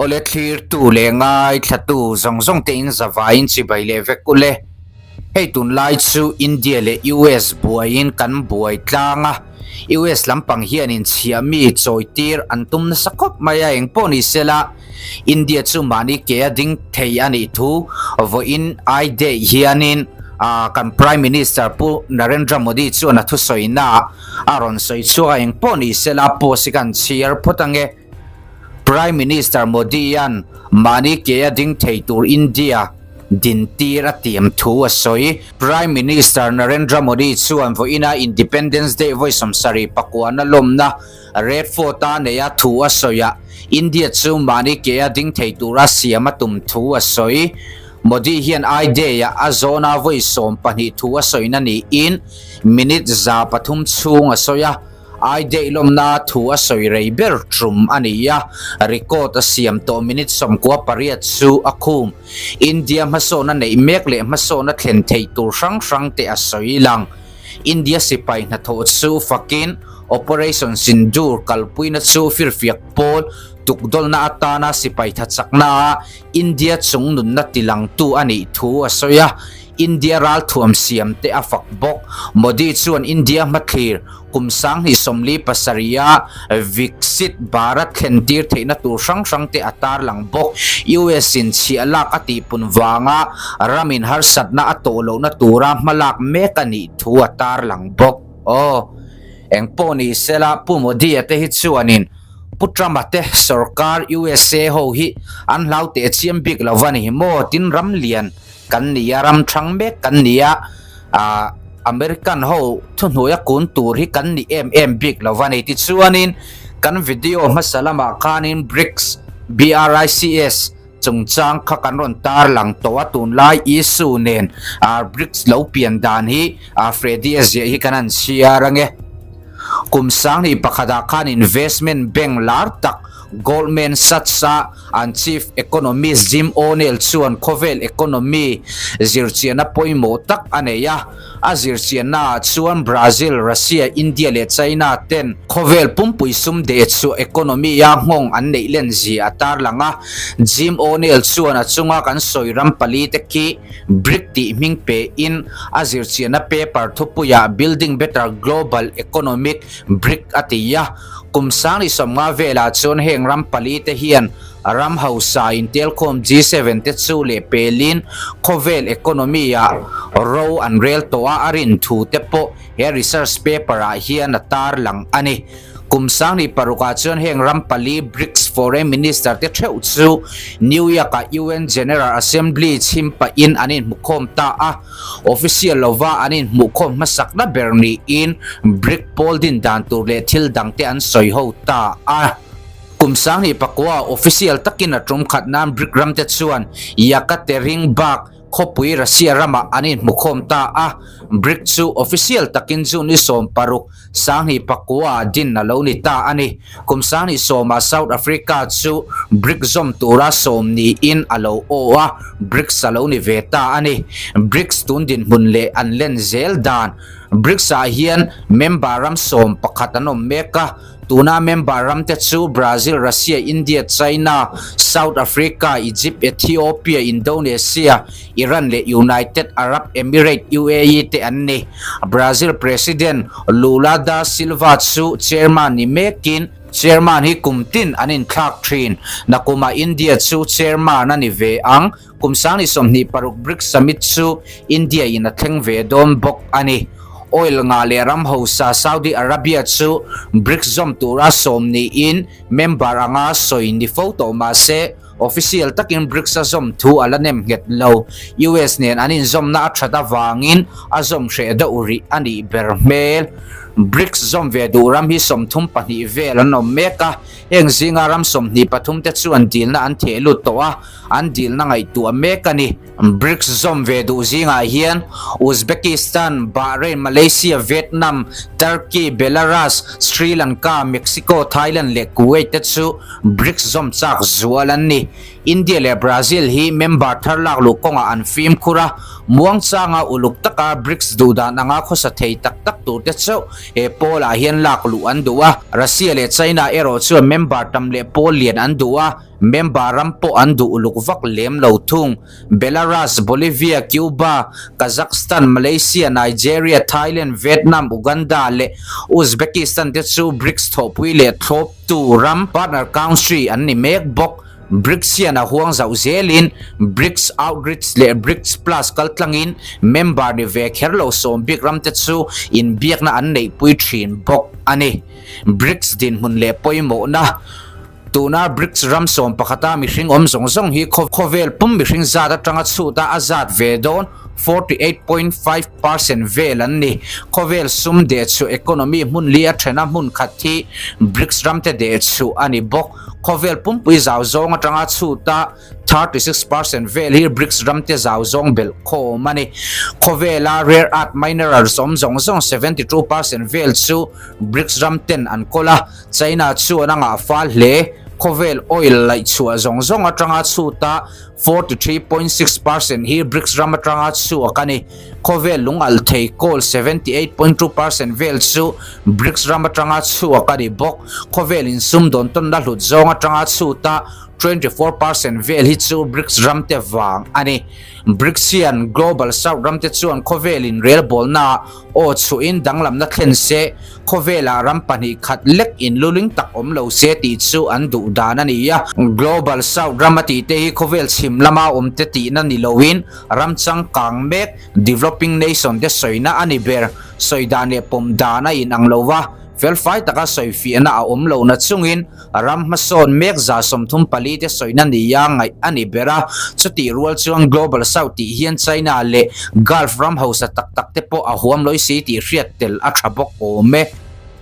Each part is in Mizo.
Awle thlirtu leh ngaithlatu zawng zawng te in zavaiin chibai leh vek ule. Hei tunlai chu India leh US buaiin kan buai tlang a, US lampang hianin chhiah mi chawitir an tum nasa khawp mai a, engpawh ni sela India chu mahni ke a ding thei a nih thu vawiin I Day hianin kan Prime Minister Pu Narendra Modi chuan a thusawina a rawn sawi chhuak a, engpawh ni sela post hi kan chhiar phawt ange. Prime Minister Modi-a'n mahni ke a ding thei tur India dintir a tiam thu a sawi. Prime Minister Narendra Modi chuan vawiina Independence Day vawi 79 na lawmna Red Fort-a neia thu a sawi a, India chu mahni ke a ding thei tura siam a tum thu a sawi. Modi hian I Day-ah a zawna vawi 12 thu a sawina niin minute 300 chhung a sawi a. I Day lawmna thu a sawi rei ber tum a ni a, record a siam tawh minute 98 chu a khum. India hmasawhna neih mek leh hmasawhna thlen theih tur hrang hrang te a sawi lang. India sipai hnathawh chu fakin Operation Sindoor kalpuina chu firfiak pawl tukdawlna atana sipai thachakna a India chung nunna tilangtu a nih thu a sawi a. India ralthuam siam te a fak bawk. Modi chuan India hmathlir kum 2047 a Viksit Bharat thlen tir theihna tur hrang hrang te a tarlang bawk. US in chhiah lak a tihpun vanga ramin harsatna a tawh lohna tura hmalak mek a nih thu a tarlang bawk. Aw, engpawh ni sela Pu Modi-a te hi chuanin Pu Trump-a te sorkar USA ho hi an hlau teh chiam bik lo va ni maw? Tin ram lian kan ni a, ram thang mek kan ni a, ah American ho thuhnuaia kun tur hi kan ni em em bik lo va ni. Tichuanin kan video hmasa lamah khanin BRICS, B-R-I-C-S, chungchang kha kan rawn tarlang tawh a, tunlai issue nen ah BRICS lo pian dan hi ah Freddy a ziah hi kan han chhiar ange. Kum 2001 ah khan investment bank lar tak Goldman Sachs a an Chief Economist Jim O'Neill chuan khawvel economy zirchianna pawimawh tak a nei a. A zirchiannaah chuan Brazil, Russia, India leh China ten khawvel pumpui sum deh chu economy-a nghawng an neih len zia a tarlang a. Jim O'Neill chuan a chunga kan sawi ram pali te khi BRIC tih hming pein a zirchianna paper thupuiah Building Better Global Economic BRIC a ti a. Kum 2050 velah chuan heng ram pali te hian ram hausa intelkhawm G7 te chu leh pelin khawvel economy ah ro an rel tawh a, a rin thu te pawh he research paper ah hian a tarlang a ni. Kum 2006 ah chuan heng ram pali BRICS foreign minister te theuh chu New York ah UN General Assembly chhim pahin an inhmukhawm ta a. Official lova an inhmuhkhawm hmasakna ber niin BRIC pawl din dan tur leh thil dangte an sawi ho ta a. Kum 2009 official takin a tum khat nan BRIC ramte chuan Yekaterinburg khawpui Russia ramah an inhmukhawm ta a. BRIC chu official takin June ni 16, 2009 din a lo ni ta a ni. Kum 2010 ah South Africa chu BRICS zawm tura sawm niin a lo aw a, BRICS a lo ni ve ta a ni. BRICS tun dinhmun leh an len zel dan. BRICS ah hian member ram 11 an awm mek a, tuna member ram te chu Brazil, Russia, India, China, South Africa, Egypt, Ethiopia, Indonesia, Iran leh United Arab Emirate, UAE, te an ni. Brazil President Lula da Silva chu chairman ni mekin, chairman hi kum tin an inthlak thin. Nakumah India chu chairman a ni ve ang. Kum 2026 BRICS Summit chu India in a thleng ve dawn bawk a ni. Oil ngah leh ram hausa Saudi Arabia chu BRICS zawm tura sawm niin member anga sawi ni fo tawh mahse, Official takin BRICS a zawm thu a la nem nghet lo. US nen an inzawmna a that avangin a zawm hreh deuh rih a nih ber hmel. BRICS zawm ve duh ram hi 32 vel an awm mek a, heng zinga ram 23 te chuan dilna an theh lut tawh a, an dilna ngaihtuah mek a ni. BRICS zawm ve duh zingah hian Uzbekistan, Bahrain, Malaysia, Vietnam, Turkey, Belarus, Sri Lanka, Mexico, Thailand leh Kuwait te chu BRICS zawm chak zual an ni. India leh Brazil hi member thar lak luh kawngah an fimkhur a, Muangchanga uluk taka BRICS duhdan anga khawsa thei tak tak turte chauh he pawlah hian lak luh an duh a. Russia leh China erawh chuan member tam leh pawl lian an duh a, member ram pawh an duh uluk vak lem lo thung. Belarus, Bolivia, Cuba, Kazakhstan, Malaysia, Nigeria, Thailand, Vietnam, Uganda leh Uzbekistan te chu BRICS thawhpui leh thlawptu ram, partner country, an ni mek bawk. BRICS hian a huang zauh zelin BRICS Outreach leh BRICS Plus kaltlangin member ni ve kher lo sawm bik ramte chu inbiakna an neihpui thin bawk a ni. BRICS dinhmun leh pawimawhna Tuna BRICS ram sawm pakhata mihring awm zawng zawng hi khawvel pum mihring zat atanga chhuta a zat ve dawn 48.5 percent vel an ni. Khawvel sum dehchhuah economy hmun li a thena hmun khat hi BRICS ramte dehchhuah a ni bawk. Khawvel pumpui zau zawng atanga chhuta 36 percent vel hi BRICS ramte zau zawng belh khawm a ni. Khawvela rare earth minerals awm zawng zawng 72 percent vel chu BRICS ramten an kawl a, China chuan a ngah fal hle. Khawvel oil laihchhuah zawng zawng atanga chhuta 43.6 percent hi BRICS ram atanga chhuak a ni. Khawvel lung alh thei coal 78.2 percent vel chu BRICS ram atanga chhuak a ni bawk. Khawvel insumdawn tawnna hlut zawng atanga chhuta 24 percent vel hi chu BRICS ram te vang a ni. BRICS hian Global South ram te chuan khawvel inrelbawlna aw chhuahin danglamna thlen se, khawvelah ram pahnih khat lek inluling tak awm lo se tih chu an duh dan a ni a. Global South ram a tih te hi khawvel chhim lama awm te tihna ni loin Ram changkang mek, developing nation, te sawina a ni ber. Sawi dan leh pawm dan a inang lo va, felfai taka sawi fiahna a awm lo na chungin ram hmasawn mek 34 te sawina nia ngaih a ni ber a. Chutih rual chuan Global South tih hian China leh Gulf ram hausa tak tak te pawh a huam lawi si tih hriat tel a tha bawk awm e.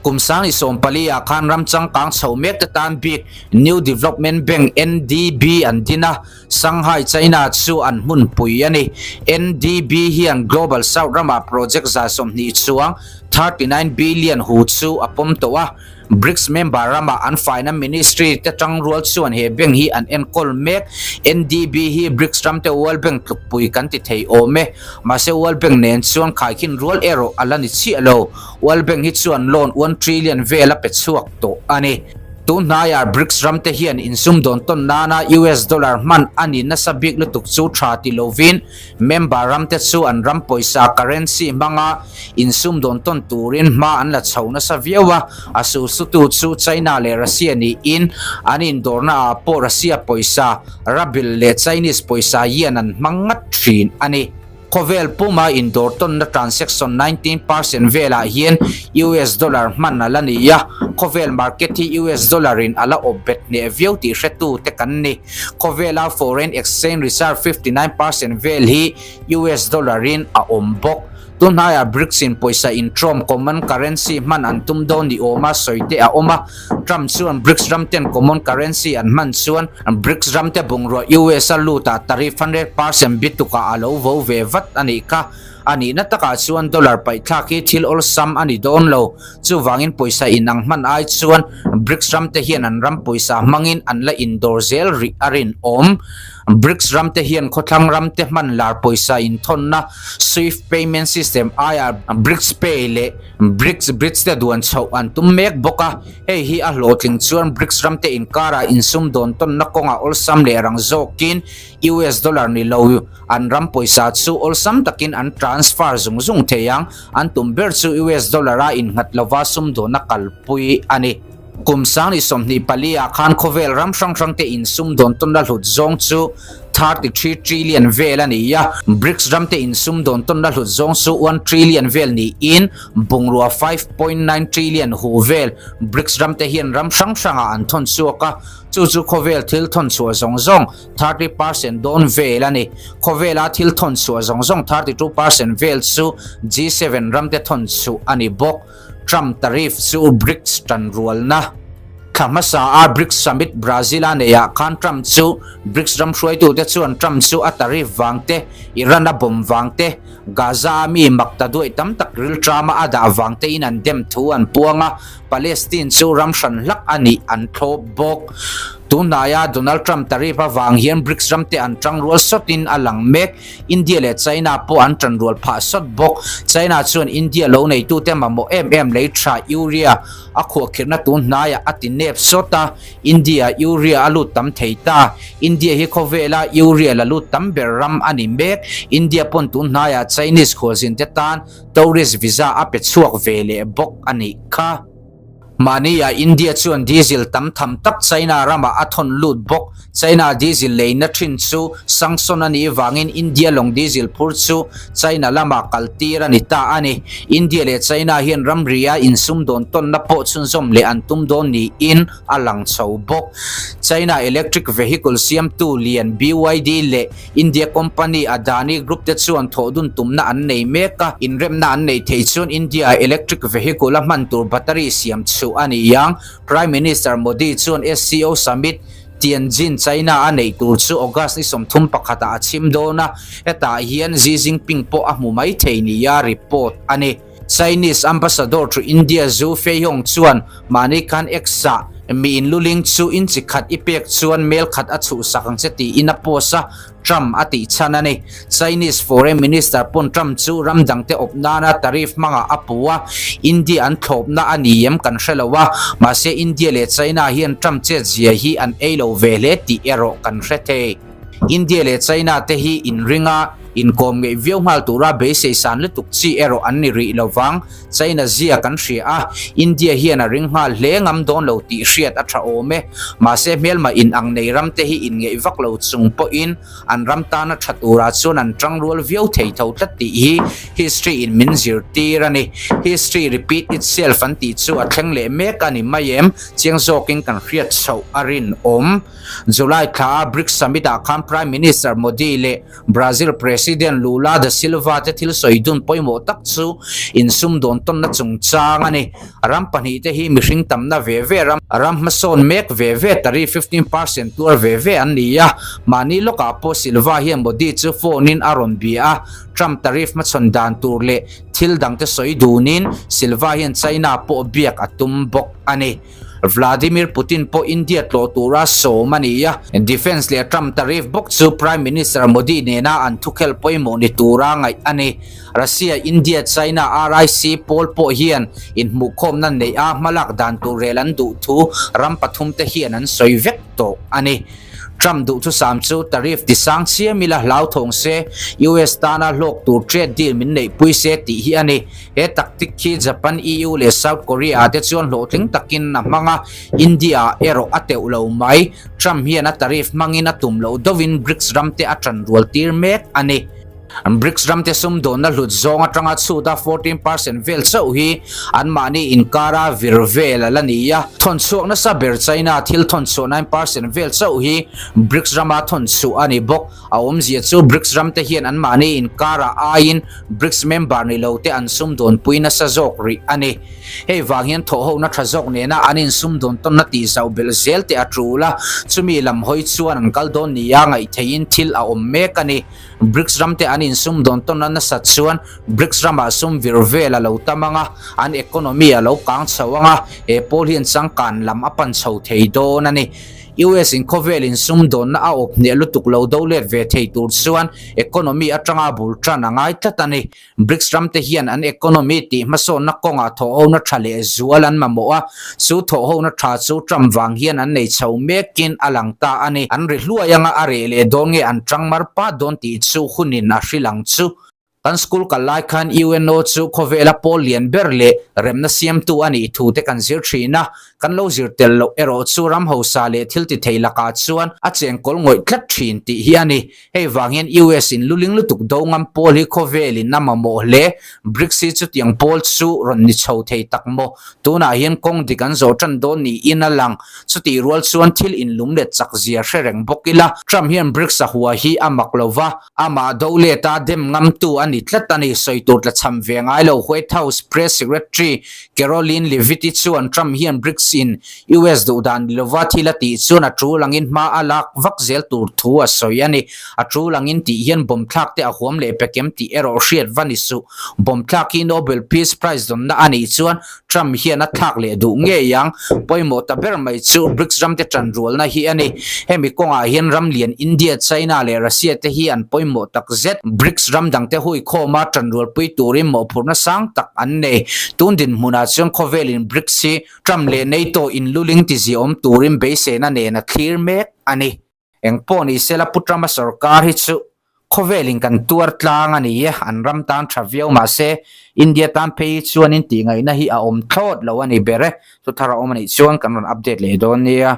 Kum 2014 ah khan ram changkang chho mek te tan bik New Development Bank, NDB, an din a. Shanghai, China chu an hmunpui a ni. NDB hian Global South ramah project 20 chuang, 39 billion, hu chu a pawm tawh a. BRICS member ramah an faina ministry te tangrual chuan he bank hi an enkawl mek. NDB hi BRICS ramte World Bank tlukpui kan ti thei awm e. Mahse World Bank nen chuan khaikhin rual erawh a la ni chiah lo. World Bank hi chuan loan one trillion vel a pe chhuak tawh a ni. Tun hnaiah BRICS ramte hian insumdawn tawn nana US dollar hman a ni nasa bik lutuk chu tha ti lovin member ramte chu an ram pawisa currency hmanga insumdawn tawn turin hma an la chho nasa viau a, a sulsutu chu China leh Russia niin an indawrna ah pawh Russia pawisa ruble leh Chinese pawisa yuan an hmang ngat thin a ni. Khawvel puma indawr tawnna transaction 19% velah hian US dollar hman a la ni a, khawvel market hi US dollar in a la awp bet hneh viau tih hretu te kan ni. Khawvela foreign exchange reserve 59% vel hi US dollar in a awm bawk. Tunhnaiah BRICS in pawisa intrawm common currency hman an tum dawn ni awma sawi te a awm a, Trump chuan BRICS ram ten common currency an hman chuan BRICS ram te bungrua US a lut ah tariff 100% bituk ah a lo vo ve vat a nih kha. A nihna takah chuan dollar paihthlak hi thil awlsam a ni dawn lo. Chuvangin pawisa inang hman ai chuan BRICS ram te hian an ram pawisa hmangin an la indawr zel rih a rinawm. BRICS ram te hian khawthlang ram te hman lar pawisa inthawnna SWIFT payment system aiah BRICS Pay leh BRICS Bridge te duan chhoh an tum mek bawk a, hei hi a hlawhtling chuan BRICS ramte inkarah insumdawn tawnna kawngah awlsam leh rang zawkin US dollar ni lo an ram pawisa chu awlsam takin an transfer zung zung thei ang, an tum ber chu US dollar a innghat lova sumdawnna kalpui a ni. Kum 2024 ah khan khawvel ram hrang hrang te insumdawn tawnna hlut zawng chu 33 trillion vel a ni a, BRICS ram te insumdawn tawnna hlut zawng chu 1 trillion vel niin bungrua 5.9 trillion hu vel BRICS ram te hian ram hrang hrangah an thawn chhuak a, chu chu khawvel thil thawn chhuah zawng zawng 30 percent dawn vel a ni. Khawvela thil thawn chhuah zawng zawng 32 percent vel chu G7 ram te thawn chhuah a ni bawk. Trump tariff chu BRICS tanrualna thla hmasa a BRICS summit Brazil a neihah khan Trump chu BRICS ram hruaitute chuan Trump chu a tariff vang te, Iran a bomb vang te, Gaza a mi mak ta duaih tam tak rilṭama a dah vang tein an dem thu an puang a, Palestine chu ram hran hlak a nih an thlawp bawk. Tunhnaia Donald Trump tariff avang hian BRICS ramte an tangrual sawtin a lang mek. India leh China pawh an tanrual phah sawt bawk. China chuan India lo neitute mamawh em em lei tha urea a khuahkhirhna tunhnaiah a ti nep sawt a, India urea a lut tam thei ta. India hi khawvela urea la lut tam ber ram a ni mek. India pawn tunhnaiah Chinese khualzinte tan tourist visa a pe chhuak ve leh bawk a nih kha. Mahnia India chuan diesel tam tham tak China ramah a thawn lut bawk. China diesel leina thin chu sanction a nih vangin India lawng diesel phur chu China lamah kal tir a ni ta a ni. India leh China hian ramria insumdawn tawnna pawh chhunzawm leh an tum dawn niin a lang chho bawk. China electric vehicle siamtu lian BYD leh India company Adani Group te chuan thawhdun tumna an nei mek a, inremna an neih theih chuan India-ah electric vehicle a hman tur battery siam chhuh a ni ang. Prime Minister Modi chuan SCO Summit Tianjin, China a neih tur chu August ni 31 ah a chhim dawn a, hetah hian Xi Jinping pawh a hmu mai thei nia report a ni. Chinese Ambassador to India Zhu Feihong chuan mahni khan X-ah mi inluling chu inchi khat i pek chuan mail khat a chhuhsak ang che tiin a post a, Trump a tih chhan a ni. Chinese Foreign Minister pawn Trump chu ram dangte awp nana tariff hmangah a pu a, India an thlawpna a ni em kan hre lo a, mahse India leh China hian Trump chetzia hi an ei lo ve hle tih erawh kan hre thei. India leh China te hi inring a, inkawm ngeih viau nghal tura beisei san lutuk chi erawh an ni rih lo vang. China zia kan hria a, India hian a ring nghal hle ngam dawn lo tih hriat a tha awm e. Mahse hmelma in ang nei ram te hi inngeih vak lo chung pawhin an ram tana tha turah chuan an tangrual viau thei tho tlat tih hi history in min zirtir a ni. History repeat itself an tih chu a thleng leh mek a ni mai em? Chiang zawkin kan hriat chhoh a rinawm. July thla a BRICS Summit ah khan Prime Minister Modi leh Brazil President Lula da Silva te thil sawi dun pawimawh tak chu insumdawn tawnna chungchang a ni. Ram pahnihte hi mihring tamna ve ve ram ram hmasawn mek ve ve tariff 15% tuar ve ve an ni a. Mahni lawkah pawh Silva hian Modi chu phone in a rawn bia a, Trump tariff hmachhawn dan tur leh thil dangte sawi dunin Silva hian China pawh biak a tum bawk a ni. Vladimir Putin pawh India tlawh tura sawm a ni a, Defence leh Trump tariff bawk chu Prime Minister Modi nena an thukhelh pawimawh ni tura ngaih a ni. Russia, India, China, RIC pawl pawh hian inhmuhkhawmna neih a hmalak dan tur rel an duh thu ram pathumte hian an sawi vek tawh a ni. Trump duhthusam chu tariff tisang chiam ila hlauthawng se, US tana hlawk tur trade deal min neihpui se tih hi a ni. He tactic khi Japan, EU leh South Korea te chuan hlawhtling takin a hmang a, India erawh a teuh lo mai. Trump hian a tariff hmangin a tum loh deuhin BRICS ramte a tan rual tir mek a ni. BRICS ramte sumdawnna hlut zawng atanga chhuta 14% vel chauh hi anmahni inkara vir vel a la ni a. Thawnchhuak nasa ber China thil thawnchhuah 9% vel chauh hi BRICS rama thawnchhuah a ni bawk. A awmzia chu BRICS ramte hian anmahni inkarah aiin BRICS member ni lote an sumdawnpui nasa zawk rih a ni. Hei vang hian thawhhona tha zawk nena an insumdawn tawnna tihzauh belh zel te a tul a, chumi lam hawi chuan an kal dawn nia ngaih theihin thil a awm mek a ni. BRICS ramte an insumdawn tawnna nasat chuan BRICS ramah sum vir vel a lo tam ang a, an economy a lo kang chho ang a, he pawl hian changkan lam a pan chho thei dawn a ni. US in khawvel in sumdawnna a awp hneh lutuk lo do let ve thei tur chuan economy atanga bul tan a ngai tlat a ni. BRICS ram te hian an economy tih hmasawnna kawngah thawhhona tha leh zual an mamawh a, chu thawhhona tha chu Trump vang hian an nei chho mekin a lang ta a ni. An ri hluai anga a reh leh dawn nge an tang mar pat dawn tih chu hunin a hrilh ang chu. Kan school kal lai khan UNO chu khawvela pawl lian ber leh remna siamtu a nih thu te kan zir thin a, kan lo zir tel loh erawh chu ram hausa leh thil ti thei lakah chuan a chengkawl ngawih tlat thin tih hi a ni. Hei vang hian US in luling lutuk do ngam pawl hi khawvelin a mamawh hle. BRICS hi chutiang pawl chu rawn ni chho thei tak maw? Tunah hian kawng dik an zawh tan dawn niin a lang. Chutih rual chuan thil inlum let chak zia hre reng bawk ila, Trump hian BRICS a hua hi a mak lo va, Amah do leta dem ngamtu a ni tlat a ni. Sawi tur tlachham ve ngai lo White House Press Secretary Karoline Leavitt-i chuan Trump hian BRICS in US duh dan ni lova thil a tih chuan a tul angin hma a lak vak zel tur thu a sawi a ni. A tul angin tih hian bomb thlak te a huam leh pe kem tih erawh hriat va ni suh. Bomb thlak hi Nobel Peace Prize dawnna a nih chuan Trump hian a thlak leh duh ngei ang. Pawimawh ta ber mai chu BRICS ramte tanrualna hi a ni. Hemi kawngah hian ram lian India, China leh Russia te hi an pawimawh tak zet. BRICS ram dangte huikhawma tanrualpui turin mawhphurhna sang tak an nei. Tun dinhmunah chuan khawvelin BRICS hi Trump leh NATO inluling tiziawm turin beiseina nen a thlir mek a ni. Eng pawh ni sela Pu Trump-a sorkar hi chu khawvelin kan tuar tlang a ni e, an ram tan tha viau mahse India tan phei hi chuanin tihngaihna hi a awm thlawt lo a ni ber e. Thuthar a awm a nih chuan kan rawn update leh dawn nia.